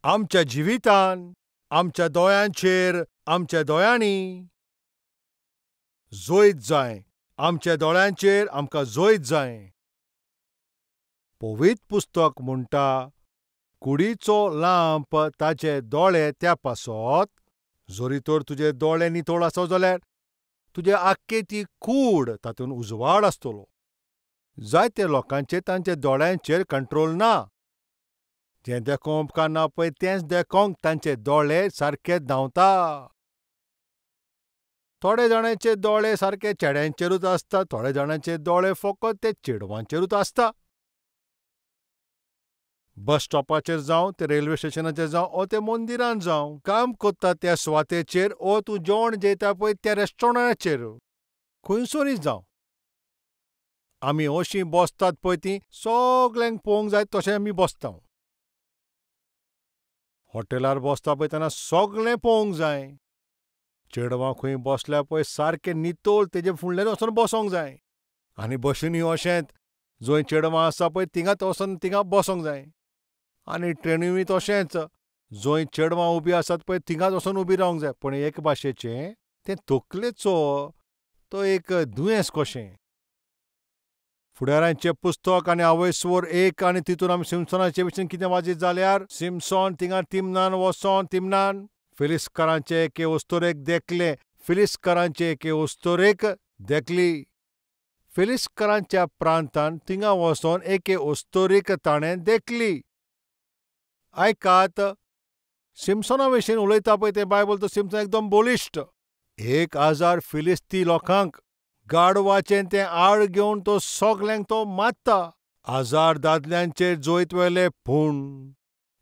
आमच्या जिवितान, आमच्या दोळ्यांचेर, आमच्या दोळ्यांनी जैत जाय. आमच्या दोळ्यांचेर आमकां जैत जाय. पवित्र पुस्तक म्हणटा, कुडीचो लांप ताचे दोळे त्या पासत. जरी तर तुजे दोळे नितळ आसत जाल्यार तुजे आख्खे ती कूड तातूंत उजवाड आसतलो. जायते लोकांचे तांच्या दोळ्यांचेर कंट्रोल ना. जें देखोवंक उपकारना पळय तेंच देखोवंक तांचे दोळे सारके धांवता. थोडे जाणांचे दोळे सारके चेड्यांचेरूच आसता, थोडे जाणांचे दोळे फकत ते चेडवांचेरूच आसता. बस स्टॉपाचेर जावं, ते रेल्वे स्टेशनाचेर जावं, ओ ते मंदिरान जावं, काम करता त्या सुवातेचेर, ओ तूं जेवण जेयता पळय त्या रेस्टॉरंटाचेर, खंयसरूय जावं, आमी अशीं बसतात पळय तीं सगल्यांक पळोवंक जाय तशें आमी बसता. हॉटेलार बसता पळय तेन्ना सगळें पळोवंक जाय. चेडवां खंय बसल्या पळय सारकें नितळ तेजे फुडल्यान वचोन बसोंक जाय. आनी बशींनी अशेंच जंय चेडवां आसा पळय थिंगाच वचोन थिंगा बसोंक जाय. आनी ट्रेनीनूय तशेंच जंय चेडवां उबीं आसात पळय थिंगाच वचोन उबी रावंक जाय. पूण एक भाशेचें तें तकलेचो तो एक दुयेंस कशें. फुडारांचें पुस्तक आनी आवयस्वर एक आनी तितून आमी सिमसोनाचे विशीं कितें वाचीत जाल्यार सिमसोन थिंगा तिमनान वचोन तिमनान फिलिस्कारांचे एके अस्तोरेक देखलें. फिलिस्कारांचे एके अस्तोरेक देखली. फिलिस्कारांच्या प्रांतान थिंगा वचोन एके अस्तोरेक ताणें देखली. आयकात, सिमसोना विशीं उलयता पळय तें बायबल, तो सिमसोन एकदम बळिश्ट. 1000 फिलिस्ती लोकांक गाडवाचें तें आळ घेवन तो सगल्यांक तो मारता. 1000 दादल्यांचेर जैत व्हेलें. पूण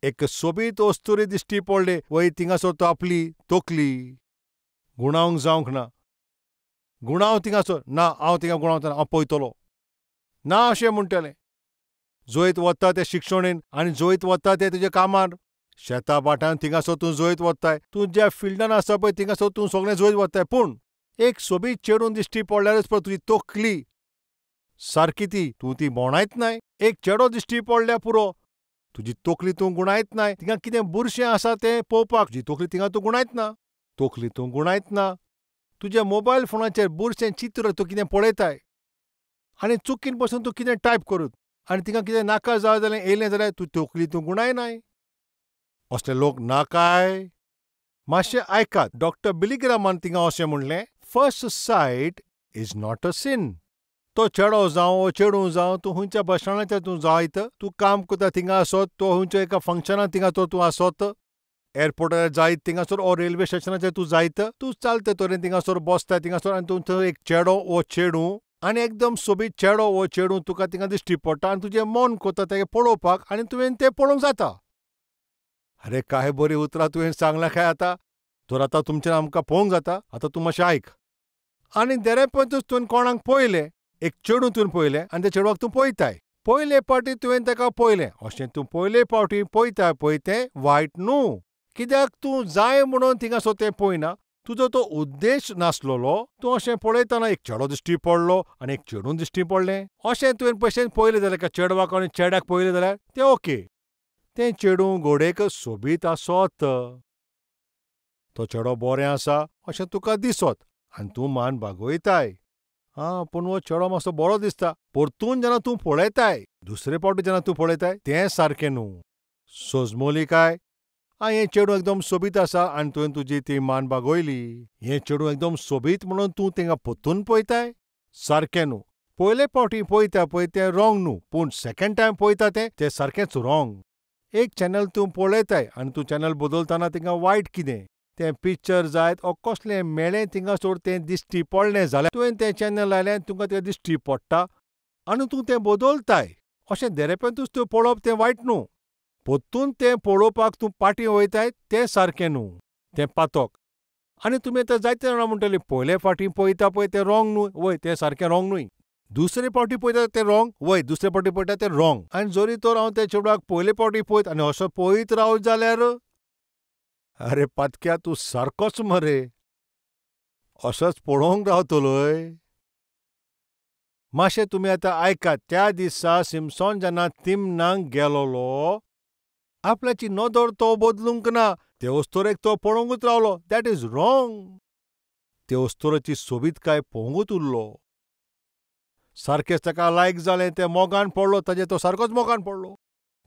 एक सोबीत अस्तुरी दिश्टी पडली. वय थिंगासर तो आपली तकली गुणावंक जावंक ना. गुणाव थिंगासर ना, हांव थिंगा गुणावतना हांव पळयतलो ना अशें म्हणटलें. जैत वता ते शिक्षणेन आनी जैत वता ते तुज्या कामार. शेता भाटान थिंगासर तूं जैत वताय, तूं ज्या फिल्डान आसा पळय थिंगासर तूं सगळें जैत वताय. पूण एक सोबीत चेडून दिश्टी पडल्यारच पळय तुजी तकली सारकी ती तूं ती बोणायत नाय. एक चेडो दिश्टी पडल्यार पुरो, तुजी तकली तूं गुणायत नाय. थिंगा कितें बुरशें आसा तें पळोवपाक तुजी तकली थिंगा तूं गुणायत ना. तकली तूं गुणायत ना. तुज्या मोबायल फोनाचेर बुरशें चित्र तूं कितें पळयताय आनी चुकीन पसून तूं कितें टायप करूत आनी थिंगा कितें नाका जाय जाल्यार येयलें जाल्यार तूं तकली तूं गुणायनाय. असले लोक नाकाय. मातशें आयकात, डॉक्टर बिलिग्रामान थिंगा अशें म्हणलें, first sight is not a sin. तो चेडो जावं ओ चेडूं जावं, तूं खंयच्या बस स्टँडाचेर तूं जायत, तूं काम करता थिंगा आसत, तो खंयच्या एका फंक्शनाक थिंगा तो तूं आसत, एअरपोर्टार जायत थिंगासर ओ रेल्वे स्टेशनाचेर तूं जायत, तूं चलते तरेन थिंगासर बसता थिंगासर आनी तूं थंय एक चेडो ओ चेडूं आनी एकदम सोबीत चेडो ओ चेडूं तुका थिंगा दिश्टी पडटा आनी तुजें मन करता तें पळोवपाक आनी तुवें तें पळोवंक जाता. अरे काय बरीं उतरां तुवें सांगलां काय आतां, तर आतां तुमच्यान आमकां पळोवंक जाता. आतां तूं मातशें आयक. आनी देरेपंतूच तुवें कोणाक पळयलें, एक चेडूं तुवें पळयलें आनी त्या चेडवाक तूं पळयताय. पयले फावटी तुवें ताका पळयलें, अशें तूं पयले फावटी पळयताय पळय तें वायट न्हू. कित्याक तूं जाय म्हणून थिंगासर तें पळयना, तुजो तो उद्देश नासलेलो. तूं अशें पळयतना एक चेडो दिश्टी पडलो आनी एक चेडूं दिश्टी पडलें, अशें तुवें पयशेन पळयलें जाल्यार एका चेडवाक आनी चेड्याक पळयलें जाल्यार तें ओके. तें चेडूं घोडेक सोबीत आसत, तो चेडो बरें आसा अशें तुका दिसत आनी तूं मान बागयताय. आं, पूण हो चेडो मातसो बरो दिसता. परतून जेन्ना तूं पळयताय, दुसरे फावटी जेन्ना तूं पळयताय तें सारकें न्हू. सजमोली काय, आं हें चेडूं एकदम सोबीत आसा आनी तुवें तुजी ती मान बागयली. हें चेडूं एकदम सोबीत म्हणून तूं तेंका परतून पळयताय, सारकें न्हू. पयले फावटी पळयता पळय तें रोंग न्हू, पूण सेकंड टायम पळयता तें तें सारकेंच रोंग. एक चॅनल तूं पळयताय आनी तूं चॅनल बदलतना थिंगा वायट कितें तें पिक्चर जायत ओ कसलें मेळें थिंगासर तें दिश्टी पडलें जाल्यार तुवें तें चॅनल लायलें तुका तें दिश्टी पडटा आनी तूं तें बदलताय. अशें देरेपेंतूच तूं पळोवप तें वायट न्हू. परतून तें पळोवपाक तूं पाटी वयताय तें सारकें न्हू, तें पातक. आनी तुमी आतां जायते जाणां म्हणटलीं पयले फावटी पळयता पळय तें रोंग न्हू, वय तें सारकें रोंग न्हय. दुसरे फावटी पळयता तें रोंग, वय दुसरे फावटी पळयता तें रोंग. आनी जरी तर हांव त्या चेडवाक पयले फावटी पळयत आनी असो पळयत रावत जाल्यार, अरे पातक्या तूं सारकोच मरे, असोच पळोवंक रावतलोय. मातशें तुमी आतां आयकात, त्या दिसा सिमसोन जेन्ना तिमनाक गेलोलो आपल्याची नदर तो बदलूंक ना, ते अस्तोरेक तो पळोवंकूच रावलो. That is wrong. ते अस्तोरेची सोबीतकाय पळोवंकूच उरलो. सारकेंच ताका लायक जालें, तें मोगान पडलो, ताजेर तो सारकोच मोगान पडलो,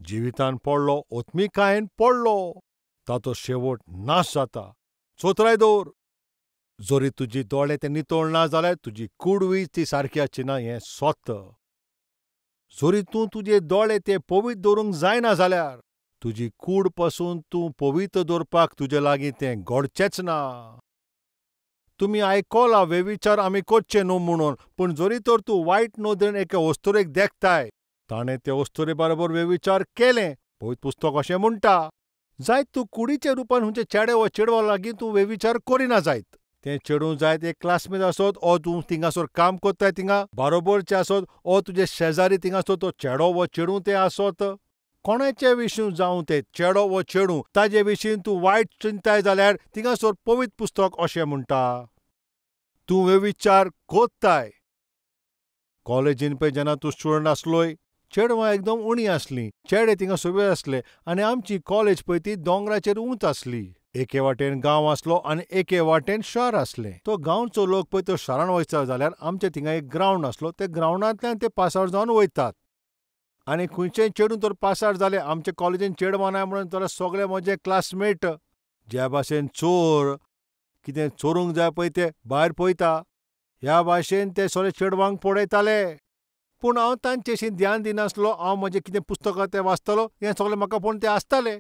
जिवितान पडलो, ओत्मिकायेन पडलो. ताचो शेवट नाश जाता. चोत्राय दवर, जरी तुजी दोळे ते नितळ ना जाल्यार तुजी कुडूय ती सारकी आसची ना, हें सत्य. जरी तूं तुजे दोळे ते पवित्र दवरूंक जायना जाल्यार तुजी कूड पसून तूं पवित्र दवरपाक तुजे लागीं तें घडचेंच ना. तुमी आयकलां वेविचार आमी करचे न्हू म्हणून, पूण जरी तर तूं वायट नदरेन एके अस्तुरेक देखताय, ताणें ते अस्तुरे बरोबर वेविचार केलें, पवित्र पुस्तक अशें म्हणटा. जायत तूं कुडीच्या रुपान खंयचे चेडे वा चेडवा लागीं तूं वेविचार करिना जायत, तें चेडूं जायत एक क्लासमेट आसत, ओ तूं थिंगासर काम करताय थिंगा बारोबरचें आसत, ओ तुजे शेजारी थिंगासर तो चेडो वा चेडूं तें आसत, कोणाचे विशीं जावं तें चेडो वा चेडूं, ताजे विशीं तूं वायट चिंताय जाल्यार थिंगासर पवित्र पुस्तक अशें म्हणटा, तूं वेविचार कोत्ताय. कॉलेजीन पळय जेन्ना तूं स्टुडंट आसलोय, चेडवां एकदम उणी आसलीं, चेडे थिंगा सोबीत आसले आनी आमची कॉलेज पळय ती दोंगराचेर उंच आसली. एके वाटेन गांव आसलो आनी एके वाटेन शार आसलें. तो गांवचो लोक पळय तो शारान वयता जाल्यार आमच्या थिंगा एक ग्रावंड आसलो, त्या ग्रावंडांतल्यान ते पासार जावन वयतात. आनी खंयचेय चेडूं तर पासार जालें, आमच्या कॉलेजीन चेडवां ना म्हणून जाल्यार सगळे म्हजे क्लासमेट ज्या भाशेन चोर कितें चोरूंक जाय पळय ते भायर पळयता, ह्या भाशेन ते सगळे चेडवांक पळयताले. पूण हांव तांचेशी ध्यान दिनासलो. हांव म्हजें कितें पुस्तकां तें वाचतालो, हें सगळें म्हाका पळोवन ते आसताले.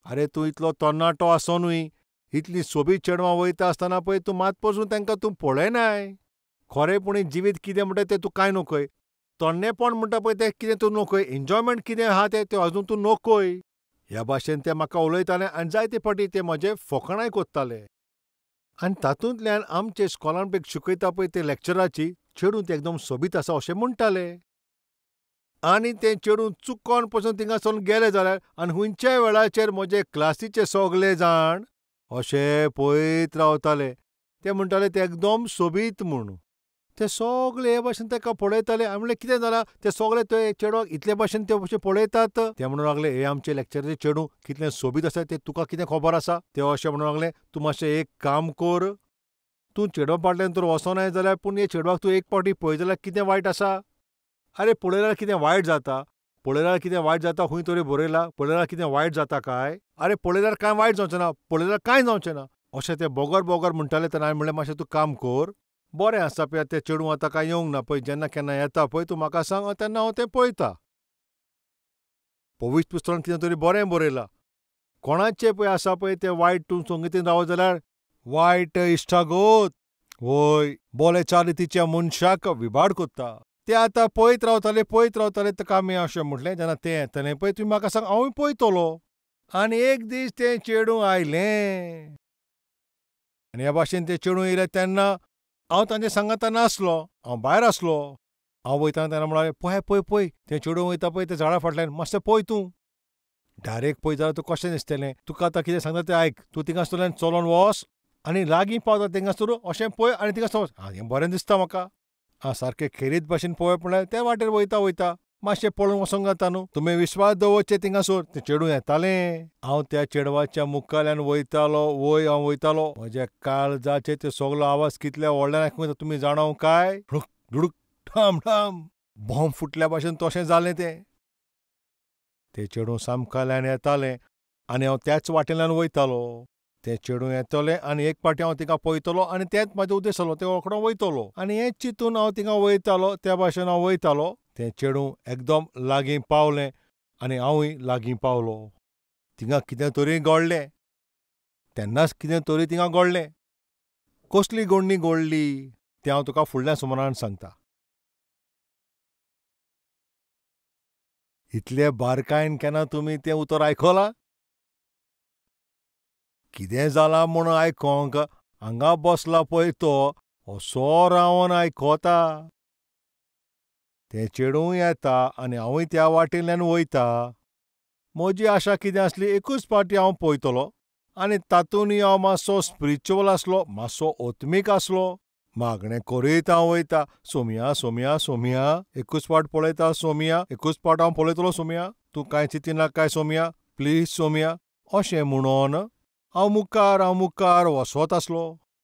आरे तूं इतलो तरणाटो आसोनूय इतलीं सोबीत चेडवां वयता आसतना पळय तूं मात पसून तांकां तूं पळयनाय. खरेपणी जिवीत कितें म्हणटा तें तूं कांय नकय, तरणेपण म्हणटा पळय तें कितें तूं नकय, एन्जॉयमेंट कितें आहा तें अजून तूं नकय. ह्या भाशेन ते म्हाका उलयताले आनी जायते फावटी ते म्हजे फकाणांय करताले. आनी तातूंतल्यान आमचे स्कॉलान पळय शिकयता पळय ते लॅक्चराची चेडूं तें एकदम सोबीत आसा अशें म्हणटाले. आनी तें चेडूं चुकोन पसून थिंगासून गेलें जाल्यार आनी खंयच्याय वेळाचेर म्हजे क्लासीचे सगळे जाण अशे पळयत रावताले. ते म्हणटाले तें एकदम सोबीत म्हूण. ते सगळे हे भाशेन ताका पळयताले. हांवें म्हणलें कितें जालां, ते सगळे ते चेडवाक इतले भाशेन ते अशें पळयतात. ते म्हणूंक लागले हे आमचे लॅक्चराचें चेडूं कितलें सोबीत आसा तें तुका कितें खबर आसा. ते अशें म्हणूंक लागले तूं मातशें एक काम कर, तूं चेडवा फाटल्यान तर वचोनाय जाल्यार पूण हे चेडवाक तूं एक फावटी पळय जाल्यार कितें वायट आसा. आरे पळयल्यार कितें वायट जाता, पळयल्यार कितें वायट जाता, खंय तरी बरयलां पळयल्यार कितें वायट जाता काय? आरे पळयल्यार कांय वायट जावचें ना, पळयल्यार कांय जावचें ना, अशें ते बोगर बोगर म्हणटाले. तेन्ना हांवें म्हणलें मातशें तूं काम कर, बरें आसा पळय तें चेडूं आतां कांय येवंक ना पळय, जेन्ना केन्ना येता पळय तूं म्हाका सांग, तेन्ना हांव तें पळयता. पवित्र पुस्तकान कितें तरी बरें बरयलां, कोणाचें पळय आसा पळय तें वायट तूं संगतीन रावत जाल्यार वायट इश्टागत वय बोले चालितीच्या मनशाक विबाड करता. ते आतां पळयत रावताले पळयत रावताले. ताका आमी अशें म्हटलें जेन्ना तें येतलें पळय तुमी म्हाका सांग, हांवूय पळयतलो. आनी एक दीस तें चेडूं आयलें आनी ह्या भाशेन तें चेडूं येयलें तेन्ना हांव तांचे सांगाता नासलो, हांव भायर आसलो. हांव वयतना तेन्ना म्हणलें पळय पळय पळय तें चेडूं वयता पळय तें झाडा फाटल्यान, मातशें पळय तूं डायरेक्ट पळय जाल्यार तूं कशें दिसतलें. तुका आतां कितें सांगता तें आयक, तूं थिंगासरल्यान चलोन वच आनी लागीं पावता थिंगासर अशें पळय आनी थिंगासर वच. आं हें बरें दिसता म्हाका, आं सारकें खेरीत भाशेन पळोवप म्हणल्यार त्या वाटेर वयता वयता मातशें पळोवन वचोंक जाता न्हू. तुमी विश्वास दवरचे थिंगासर तें चेडूं येतालें. हांव त्या चेडवाच्या मुखाल्यान वयतालो, वय हांव वयतालो, म्हज्या काळजाचे ते सगलो आवाज कितल्या व्हडल्यान आयकूंक येता तुमी जाणा काय, धुडूक धुडूक ठाम ठाम बॉम्ब फुटल्या भाशेन तशें जालें तें. तें चेडूं सामकाल्यान येतालें आनी हांव त्याच वाटेंतल्यान वयतालो. तें चेडूं येतलें आनी एक फावटी हांव तिका पळयतलो आनी तेंच म्हाजो उद्देश जालो, तें रोखडो वयतलो. आनी हें चिंतून हांव थिंगा वयतालो, त्या भाशेन हांव वयतालो. तें चेडूं एकदम लागीं पावलें आनी हांवूय लागीं पावलो. थिंगा कितें तरी घडलें, तेन्नाच कितें तरी थिंगा घडलें. कसली गोडणी घडली तें हांव तुका फुडल्या सुमारान सांगता. इतले बारकायेन केन्ना तुमी तें उतर आयकलां? कितें जालां म्हूण आयकोंक हांगा बसला पळय तो असो रावन आयकता. तें चेडूं येता आनी हांवूय त्या वाटेंतल्यान वयता. म्हजी आशा कितें आसली, एकूच फावटी हांव पळयतलो आनी तातूंतय हांव मातसो स्पिरिच्युअल आसलो, मातसो आत्मीक आसलो. मागणें करीत हांव वयता, सोमया सोमया सोमया, एकूच फावट पळयता सोमया, एकूच फावट हांव पळयतलो सोमया, तूं कांय चिंतिनाका काय सोमया. प्लीज सोम्या अशें म्हणून हांव मुखार वचत आसलो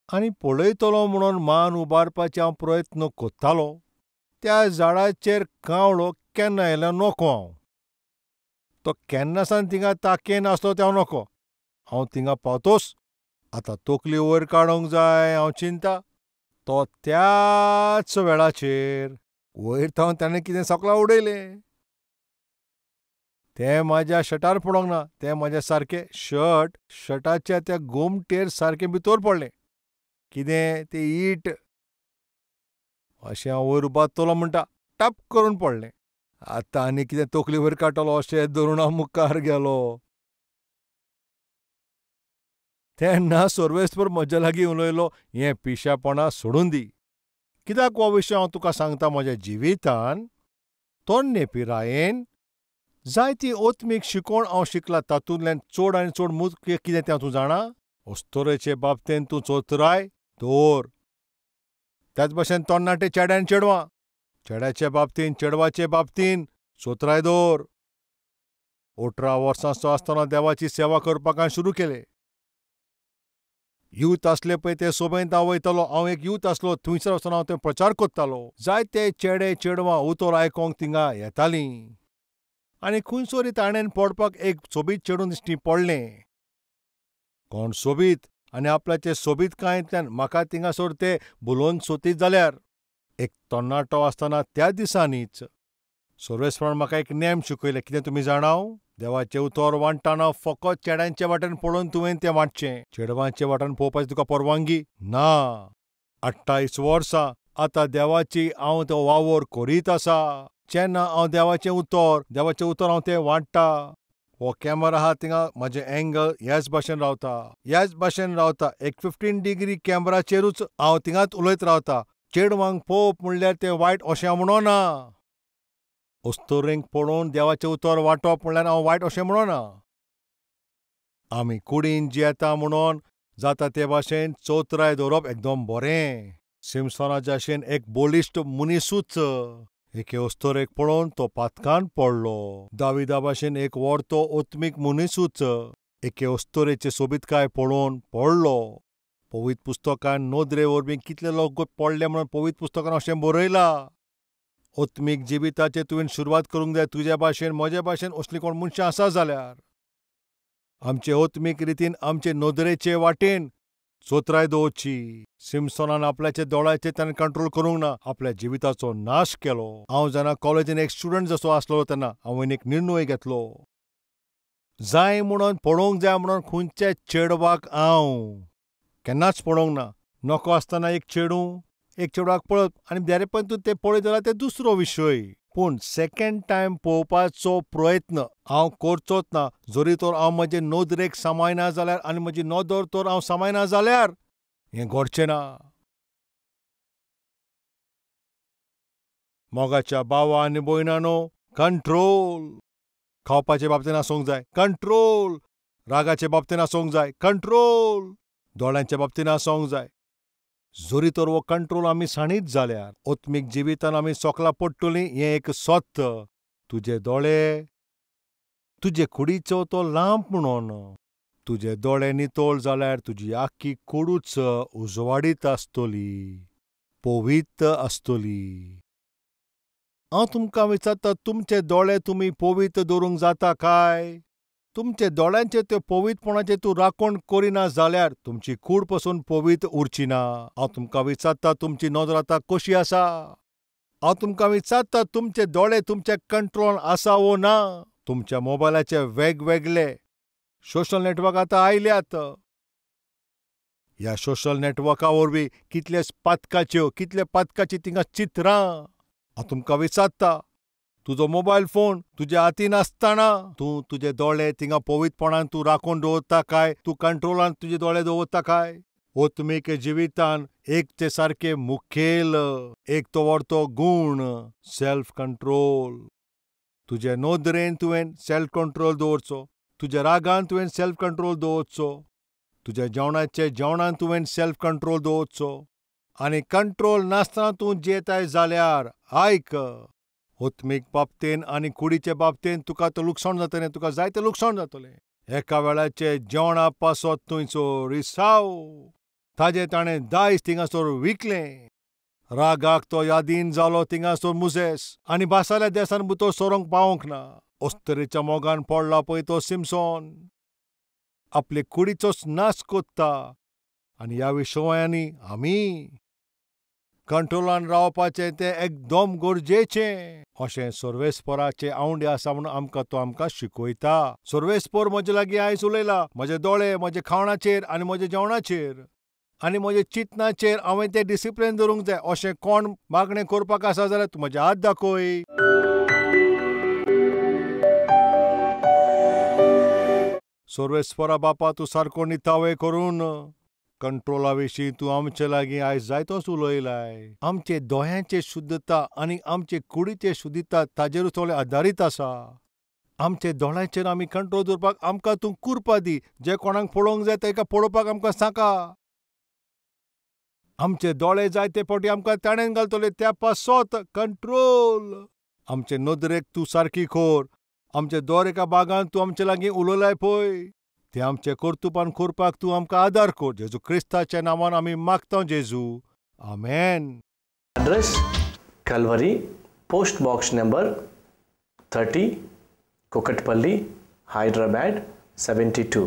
आनी पळयतलो म्हणून मान उबारपाचें हांव प्रयत्न करतालो. त्या झाडाचेर कावळो केन्ना आयलो नको हांव. तो केन्नासान थिंगा ताकेन आसलो तें हांव नको. हांव थिंगा पावतोच आतां तकली वयर काडूंक जाय हांव चिंता. तो त्याच वेळाचेर वयर थावन ताणें कितें सकला उडयलें. तें म्हाज्या शर्टार पडोंक ना, तें म्हाज्या सारकें शर्टाच्या त्या गोमटेर सारकें भितर पडलें. कितें तें ईट अशें हांव वयर उबारतलो म्हणटा टप करून पडलें. आतां आनी कितें तकली वयर काडटलो अशें धरून हांव मुखार गेलो. तेन्ना सर्वेस्पर म्हज्या लागीं उलयलो, हें पिशेपणां सोडून दी. कित्याक हो विशय हांव तुका सांगता, म्हज्या जिवितान तरणे पिरायेन जायती आत्मीक शिकवण हांव शिकला. तातूंतल्यान चड आनी चड मुख्य कितें तें तूं जाणा? अस्तोरेचे बाबतींत तूं चतुराय दवर. त्याच भाशेन तरणाटे चेडे आनी चेडवां, चेड्याचे बाबतींत चेडवाचे बाबतींत चतुराय दवर. 18 वर्सांचो आसतना देवाची सेवा करपाक हांवें सुरू केलें. यूथ आसले पळय ते सोबेंत हांव वयतालो. हांव एक यूथ आसलो, थंयसर वचून हांव तें प्रचार करतालो. जायते चेडे चेडवां उतर आयकोंक थिंगा येतालीं आनी खंयसरी ताणें पडपाक एक सोबीत चेडूं दिश्टी पडलें. कोण सोबीत आनी आपल्याचे सोबीतकायेंतल्यान म्हाका थिंगासर ते भुलोवन सोदीत जाल्यार एक तरणाटो आसतना त्या दिसांनीच सर्वेस्परान म्हाका एक नेम शिकयलें. कितें तुमी जाणाव? देवाचें उतर वांट्टना फकत चेड्यांचे वाटेन पळोवन तुवें तें वांटचें, चेडवांचे वाटेन पळोवपाची तुका परवानगी ना. 28 वर्सां आतां देवाची हांव तो वावर करीत आसा. जेन्ना हांव देवाचें उतर हांव तें वांट्टा. हो कॅमेरा आहा थिंगा म्हाजें एंगल ह्याच भाशेन रावता, एक 15 डिग्री कॅमेराचेरूच हांव थिंगाच उलयत रावता. चेडवांक पळोवप म्हणल्यार तें वायट अशें हांव म्हणना. अस्तोरेंक पळोवन देवाचें उतर वांटप म्हणल्यार हांव वायट अशें म्हणना. आमी कुडीन जियेता म्हणून जाता ते भाशेन चौतराय दवरप एकदम बरें. सिमसोनाच्या भाशेन एक बळिश्ट मनिसूच एके अस्तोरेक पळोवन तो पातकान पडलो. दाविदा भाशेन एक वर्तो आत्मीक मनिसूच एके अस्तोरेचे सोबीतकाय पळोवन पडलो. पवित्र पुस्तकान नदरे वरवीं कितले लोक पडले म्हणून पवित्र पुस्तकान अशें बरयलां. आत्मीक जिविताचे तुवें सुरवात करूंक जाय. तुज्या भाशेन म्हज्या भाशेन असलीं कोण मनशां आसा जाल्यार आमचे आत्मीक रितीन आमचे नदरेचे वाटेन चोत्राय दवरची. सिमसोनान आपल्याच्या दोळ्याचेर ताणें कंट्रोल करूंक ना, आपल्या जिविताचो नाश केलो. हांव जेन्ना कॉलेजीन एक स्टुडंट जसो आसलो तेन्ना हांवें एक निर्णय घेतलो, जाय म्हणून पळोवंक जाय म्हणून खंयच्या चेडवाक हांव केन्नाच पळोवंक ना. नको आसतना एक चेडूं एक चेडवाक पळत आनी देरेपर्यंत तें पळयत जाल्यार तें दुसरो विशय, पूण सेकंड टायम पळोवपाचो प्रयत्न हांव करचोच ना. जरी तर हांव म्हजे नदरेक सामायना जाल्यार आनी म्हजी नदर तर हांव सामायना जाल्यार हें घडचें ना. मोगाच्या भावा आनी भयणांनो, कंट्रोल खावपाचे बाबतीन आसूंक जाय, कंट्रोल रागाचे बाबतीन आसूंक जाय, कंट्रोल दोळ्यांच्या बाबतीन आसूंक जाय. जरी तर हो कंट्रोल आमी सांडीत जाल्यार आत्मीक जिवितान आमी सोकला पडटलीं हें एक सत्य. तुजे दोळे तुजे कुडीचो तो लांब म्हणून, तुजे दोळे नितळ जाल्यार तुजी आख्खी कुडूच उजवाडीत आसतली, पवित्र आसतली. हांव तुमकां विचारता, तुमचे दोळे तुमी पवित्र दवरूंक जाता काय? तुमचे दोळ्यांचे ते पवित्रपणाचे तूं राखण करिना जाल्यार तुमची कूड पसून पवित्र उरची ना. हांव तुमकां विचारता, तुमची नदर आतां कशी आसा? हांव तुमकां विचारता, तुमचे दोळे तुमच्या कंट्रोल आसा वो ना? तुमच्या मोबायलाचे वेगवेगळे सोशल नेटवर्क आतां आयल्यात. ह्या सोशल नेटवर्का वरवीं कितले पातकाची थिंगा चित्रां. हांव तुमकां विचारता, तुजो मोबायल फोन तुज्या हातीन आसतना तूं तुजे दोळे थिंगा पवित्रपणान तूं राखून दवरता काय? तूं कंट्रोलान तुजे दोळे दवरता काय? आत्मीक जिवितान एक ते सारके मुखेल एक तो वरतो गूण सेल्फ कंट्रोल. तुजे नदरेन तुवें सेल्फ कंट्रोल दवरचो, तुज्या रागान तुवें सेल्फ कंट्रोल दवरचो, तुज्या जेवणाचे जेवणान तुवें सेल्फ कंट्रोल दवरचो. आनी कंट्रोल नासतना तूं जियेताय जाल्यार आयक, आत्मीक बाबतीन आनी कुडीचे बाबतीन तुका तो लुकसाण जातलें, तुका जायतें लुकसाण जातलें. एका वेळाचे जेवणा पासत थंयचो रिसाव ताजें ताणें दायज थिंगासर विकलें. रागाक तो यादीन जालो थिंगासर मुजेस आनी बासाल्या देसान भितर सरोंक पावोंक ना. अस्तरेच्या मोगान पडला पळय तो सिमसोन आपले कुडीचोच नाश कोत्ता. आनी ह्या विशयांनी आमी कंट्रोलान रावपाचें तें एकदम गरजेचें अशें सर्वेस्पराचे आवंडे आसा म्हणून आमकां तो आमकां शिकयता. सर्वेस्पर म्हजे लागीं आयज उलयला. म्हजे दोळे म्हजे खावणाचेर आनी म्हज्या जेवणाचेर आनी म्हजे चिंतनाचेर हांवें तें डिसिप्लीन दवरूंक जाय. अशें कोण मागणें करपाक आसा जाल्यार तूं म्हजे हात दाखय. सर्वेस्परा बापा, तूं सारको नितावे करून कंट्रोला विशीं तूं आमचे लागीं आयज जायतोच उलयलाय. आमचे दोळ्यांचे शुद्धता आनी आमचे कुडीचे शुद्धता ताजेरूच सगळें आदारीत आसा. आमचे दोळ्यांचेर आमी कंट्रोल दवरपाक आमकां तूं कुरपा दी. जे कोणाक पळोवंक जाय ताका पळोवपाक आमकां सांगा. आमचे दोळे जाय ते फावटी आमकां ताणेन घालतले त्या पासत कंट्रोल. आमचे नदरेक तूं सारकी कर. आमचे दर एका बागान तूं आमचे लागीं उलयलाय पळय, ते आमचे कर्तुपान करपाक तूं आमकां आदार कर. जेजू क्रिस्ताच्या नांवान आमी मागता जेजू, आमेन. Address Calvary, post box number 30, Kukatpally, Hyderabad 72.